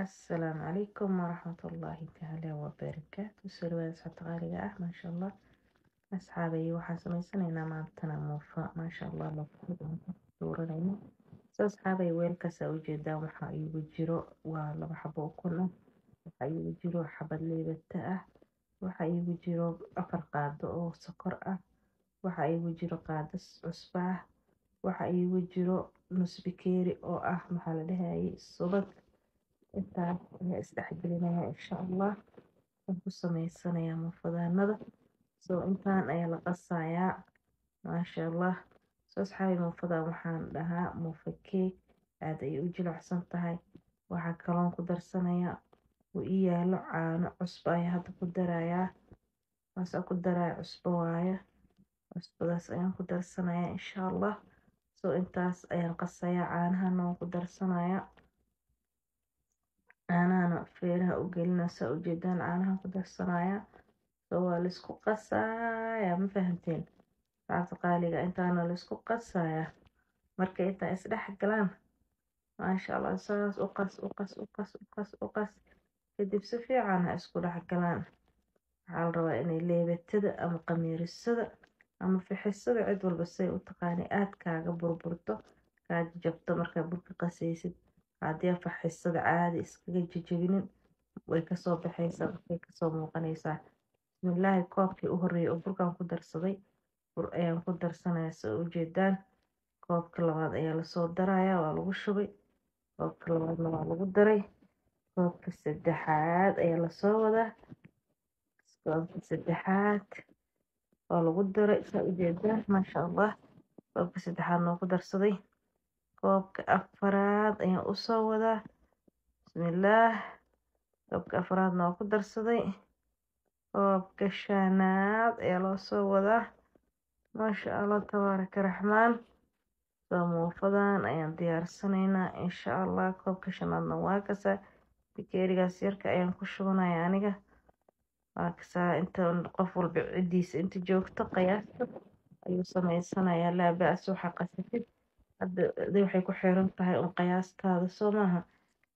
Asalaamu calaykum waraxmatullaahi tacaala wabarakaatu. Soo dhawaada asxaabta qaaliga ah, maasha Allah. Asxaabay, waxaan samaysanaynaa maantana muufa, maasha Allah, muufa dooranayno. So asxaabay, weelkaas aa ujeedaan waxaa iigu jiro waa 2 xabo ukun ah, waxaa iigu jiro xabad liibata ah, waxaa iigu jiro 4 qaado oo sokor ah, waxaa iigu jiro qaado cusbo ah, waxaa iigu jiro nus bikeeri oo ah, maxaa la dhahayay, subag. Intaas ayaa isdhexgelinaya, insha Allah. Waan ku sameysanayaa muufadaanada. So intaan ayaa la qasayaa, maasha Allah. So asxaabi, muufadan waxaan dhahaa muufa cake, aad ayay u jilicsan tahay. Waxaa kaloon ku darsanayaa uu ii yaalo caano cusbo ayaa hadda ku darayaa. Waasa ku daraya cusbo waaye, cusbadaas ayaan ku darsanayaa, insha Allah. So intaas ayaan qasayaa, caanahana waan ku darsanayaa, caanahana feeraha u gelina. Saa ujeedaan, caanahan ku darsanayaa. So waa laisku qasayaa, ma fahanteen, asxaabta qaaliga? Intaana laisku qasayaa. Marka intaa isdhex galaan, maasha Allah, saas u qas, u qas, u qas, u qas, u qas. Kadib si fiican ha isku dhex galaan. Waxaa la rabaa inay leebatada ama qamiirisada ama fixisada, cid walba say u taqaanay, aad kaaga burburto, kaa jajabto markaa burka qasaysid. Haddii aa faxisada caadi iskaga jajabinin, way kasoo baxaysaa, markay kasoo muuqanaysaa. Bismillaahi. Koobkii u horreeyay oo burkaan ku darsaday, bur ayaan ku darsanaya, soo ujeedaan. Koobka labaad ayaa lasoo darayaa, waa lagu shubay. Koobka labaadna waa lagu daray. Koobka saddexaad ayaa lasoo wadaa, koobka saddexaad waa lagu daray, saa ujeedaan, maasha Allah. Koobka saddexaadna waa ku darsaday. Koobka afaraad ayaan usoo wadaa. Bismillaah. Koobka afaraadna waa ku darsaday. Koobka shanaad ayaa loo soo wadaa. Maasha Allah, tabaaraka raxmaan. Soo muufadan ayaan diyaarsanaynaa, insha Allah. Koobka shanaadna waa kasaa. Bikeerigaas yarka ayaan ku shubanaya aniga, waa kasaa. Inta qof walba ciddiisa inta joogto qiyaasta ayuu sameysanayaa. Laa ba-as, waxaa qasatid hadda waxay ku xiran tahay un qiyaastaada, soo maaha?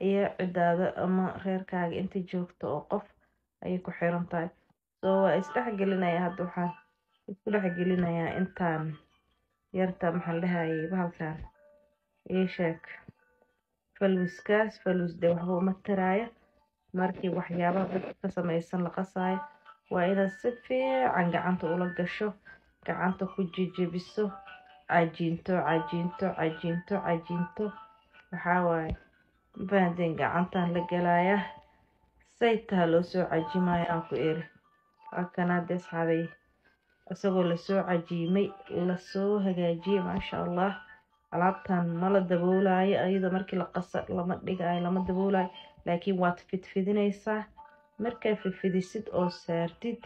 Iyo cidaada ama reerkaaga inta joogto oo qof ayay ku xiran tahay. Soo waa isdhex gelinaya. Hadda waxaan isku dhex gelinayaa intaan yarta, maxaa la dhahayay, bahalkan ii sheeg, falwiskaas. Falwis dee waxba uma taraayo. Markii waxyaabaha dadka ka sameysan la qasaayo, waa inaad si fiican gacanta ula gasho, gacanta ku jejebiso, cajiinto, cajiinto, cajiinto, cajiinto. Waxaa waaye, mafahanteen? Gacantan la galayaa, say taha loo soo cajimaya aan ku iri. Waa kana hadda, asxaabay, isagoo lasoo cajiimay, lasoo hagaajiyey, maasha Allah. Alaabtan ma la daboolayo ayada. Markii la qasa lama dhigayo, lama daboolayo, laakiin waad fidfidinaysaa. Markaa fidfidisid oo saartid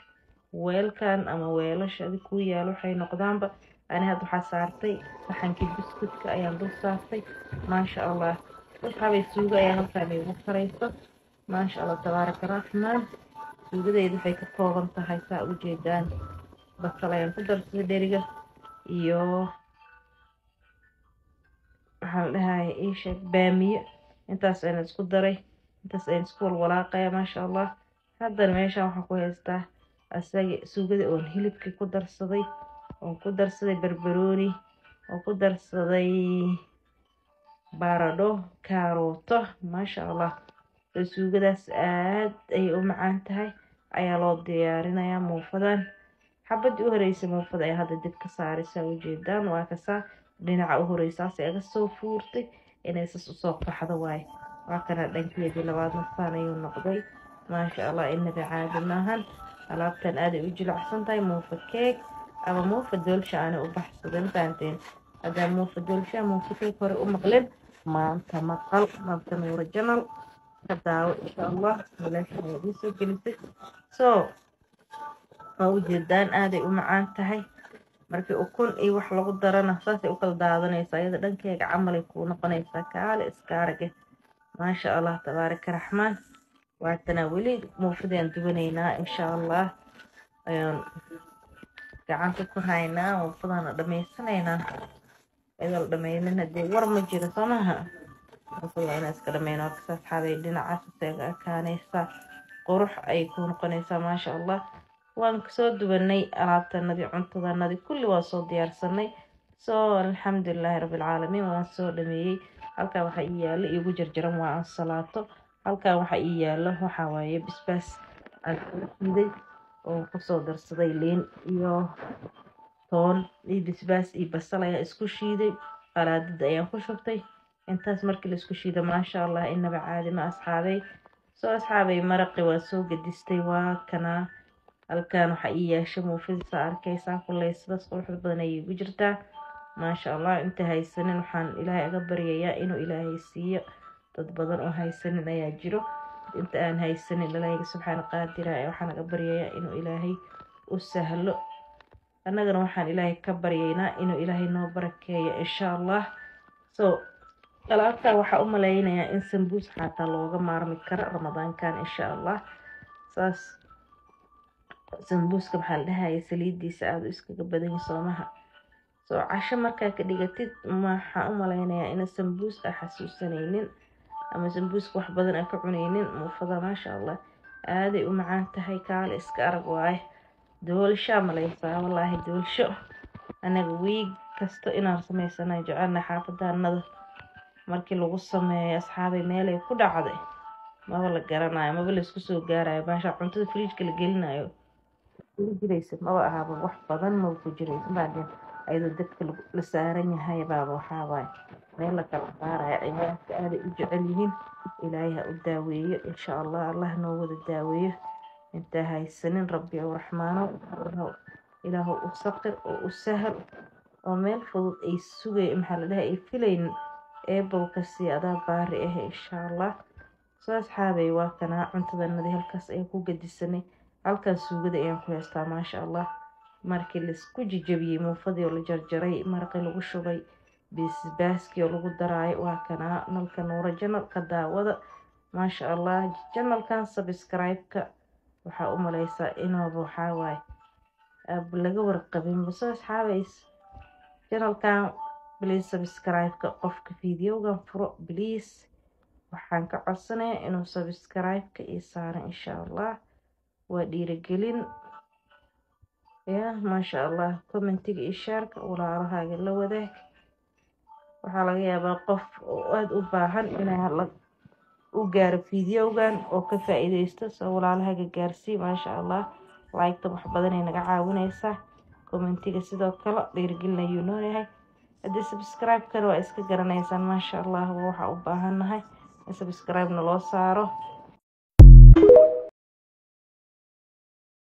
weelkan ama weelasha adig kuu yaalo, waxay noqdaanba. Ani hadda waxaa saartay saxankii buskudka ayaan dul saartay, maasha Allah. Asxaabay, suugo ayaa halkaan iigu karayso, maasha Allah, tabaaraka raxmaan. Suugadeyda waxay ka kooban tahay, saa ujeedaan, basal ayaan ku darsaday dheriga iyo, waxaa la dhahaya, ii sheeg, baamiyo. Intaas ayaan isku daray, intaas ayaan isku walwalaaqaya, maasha Allah. Haddana meeshaan waxaan ku haystaa asaga suugada oon hilibkii ku darsaday, oon ku darsaday barbarooni, oon ku darsaday baradho, kaarooto, maasha Allah. Suugadaas aad ayay u macaan tahay ayaa loo diyaarinayaa muufadan. Xabadii u horeysay muufada ayaa hadda dib ka saaraysaa, ujeedaan. Waa kasaa, dhinaca u horeysaas aga soo fuurtay, inay sas usoo baxdo waaye. Waa kana, dhankeedii labaadna saan ayuu noqday, maasha Allah. Inaba caadi maahan, alaabtan aaday u jilicsan tahay. Muufa keeg ama muufa doolsha aanay u baxsaday, ma fahanteen? Haddaa muufa doolsha, muufa keeg hore u maqlin, maanta maqal. Maanta Nuura Channel ka daawo, insha Allah. Walaasha ayaa idiin soo gelisay. So waa ujeedaan, aaday u macaan tahay. Markii ukun iyo wax lagu darana, saasay u kala daadanaysaa iyada dhankeega camalay kuu noqonaysaa, kaale iska arage, maasha Allah, tabaaraka raxmaan. Waatana weli muufadaan dubanaynaa, insha Allah. Ayaan gacanta ku haynaa, muufadaana dhamaysanaynaa. Iyadoo la dhameynin hadee war ma jiro, soo maha? Muufada waa inaan iska dhameyno. Markaas asxaabay, dhinacaas isaga ekaanaysaa, qurux ay ku noqonaysaa, maasha Allah. Waan soo dubanay alaabtanadii, cuntadanadii, kulli waa soo diyaarsanay. So alxamdulilaahi rabbilcaalamiin, waan soo dhameeyey. Halkan waxaa ii yaalo iigu jarjaran waa ansalaato. Halkan waxaa ii yaalo waxaa waaye basbaas aan kala shiiday oo kusoo darsaday liin iyo toon iyo basbaas iyo basal ayaa isku shiiday, qalaadada ayaan ku shubtay. Intaas markii la isku shiido, maasha Allah, inaba caadi ma asxaabay. Soo asxaabay, maraqi waa soo gedistay, waa kanaa. Halkan waxaa ii yeeshay muufadiisa, arkaysaa kuley sidaas quruxda badan ayay igu jirtaa, maasha Allah. Inta haysanin waxaan Ilaahay aga baryayaa inuu Ilaahay siiyo. Dad badan oo haysanin ayaa jiro. Inta aan haysanin, Ilaahayga subxaana qaadira ee waxaan aga baryayaa inuu Ilaahay u sahlo. Annagana waxaan Ilaahay ka baryaynaa inuu Ilaahay noo barakeeyo, insha Allah. So alaabtaa waxaa u malaynayaa in sambuus xataa looga maarmi karo Ramadaankan, insha Allah. Saas sambuuska maxaa la dhahaya, saliidiisa aada u iskaga badan yahay soomaha. Soo casho markaa ka dhigatid, waxaan u malaynayaa ina sambuus a xasuusanaynin ama sambuuska wax badan aan ka cunaynin. Muufada, maasha Allah, aaday u macaan tahay, kaale iska arag waaye. Doolshaa malaysaa, wallaahi doolsho anaga wiig kasta inaan samaysana jecelna. Xaafadaanada markii lagu sameeyo, asxaabay, meelay ku dhacday maba la garanayo, maba laysku soo gaarayo. Baasha cuntada fridge-ka la gelinayo jiraysa maba ahaaba, wax badan maba ku jiraysa baadeen, ayadoo dabka la saaran yahay baaba waxaa waaye meel la kala saaraya. Ciyaalka aaday u jecel yihiin. Ilaahay ha u daaweeyo, insha Allah. Allah noo wada daaweeyo. Intaa haysanin, Rabbi ow raxmaano, Ilaahu u saqir oo u sahal oo meel fudud ay sugay, maxaa la dhahay, ay filaynin eebow ka sii, adaa baari ah, insha Allah. Soo asxaabay, waa kanaa cuntadanadi halkaas ayaan ku gadisanay. Halkaas suugada ayaan ku haystaa, maasha Allah. Markii laisku jijabiyey muufadii oo la jarjaray, maraqii lagu shubay, basbaaskii oo lagu daraayo, waa kanaa. Nalka Nuuro channel-ka daawada, maasha Allah. Channel-kan subscribe-ka waxaa u maleysaa inuuba waxaa waaye laga warqabin. Soo asxaabays, channel-kan please subscribe-ka, qofka video-gan furo, please waxaan ka codsanayaa inuu subscribe-ka ii saaro, insha Allah. Waa dhiirigelin ya, maasha Allah. Comment-iga iyo share-ka walaalahaaga la wadaag. Waxaa laga yaabaa qof oo aada u baahan inaa u gaaro video-gan oo ka faa-iideysto. Soo walaalahaaga gaarsii, maasha Allah. Like-ta wax badanay naga caawineysaa, comment-iga sidoo kale dhiirigelin ayuu nooyahay. Haddii subscribe-kana waa iska garanaysaan, maasha Allah. Waxaa u baahannahay in subscribe-na loo saaro.